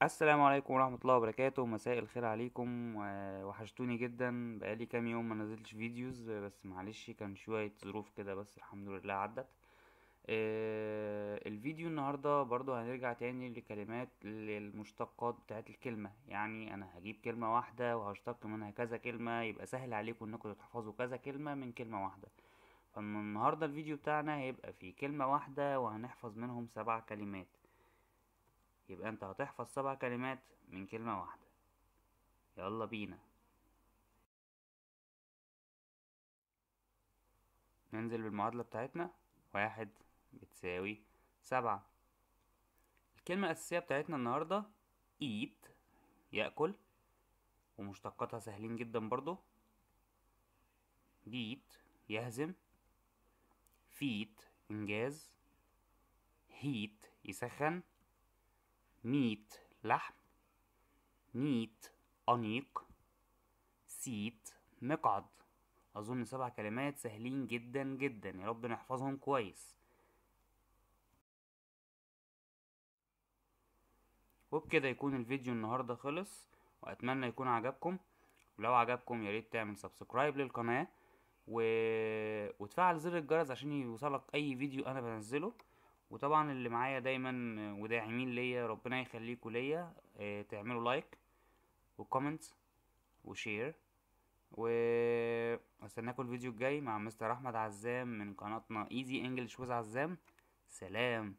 السلام عليكم ورحمة الله وبركاته. مساء الخير عليكم. وحشتوني جدا، بقالي كام يوم ما نزلتش videos، بس معلش كان شوية ظروف كده، بس الحمد لله عدت. الفيديو النهاردة برضو هنرجع تاني لكلمات للمشتقات بتاعت الكلمة. يعني انا هجيب كلمة واحدة وهشتق منها كذا كلمة، يبقى سهل عليكم انكم تحفظوا كذا كلمة من كلمة واحدة. فالنهاردة الفيديو بتاعنا هيبقى فيه كلمة واحدة وهنحفظ منهم 7 كلمات، يبقى انت هتحفظ 7 كلمات من كلمة واحدة. يلا بينا ننزل بالمعادلة بتاعتنا. 1 بتساوي 7. الكلمة الأساسية بتاعتنا النهاردة eat، يأكل، ومشتقاتها سهلين جدا برضو. beat يهزم، feat إنجاز، heat يسخن، meat لحم، neat أنيق، seat مقعد. أظن 7 كلمات سهلين جدا جدا، يا رب نحفظهم كويس. وبكده يكون الفيديو النهاردة خلص، وأتمنى يكون عجبكم. ولو عجبكم يا ريت تعمل subscribe للقناة وتفعل زر الجرس عشان يوصلك أي فيديو أنا بنزله. وطبعا اللي معايا دايما وداعمين ليا ربنا يخليكوا ليا، تعملوا like و comment و share، واستناكم الفيديو الجاي مع مستر احمد عزام من قناتنا Easy English with عزام. سلام.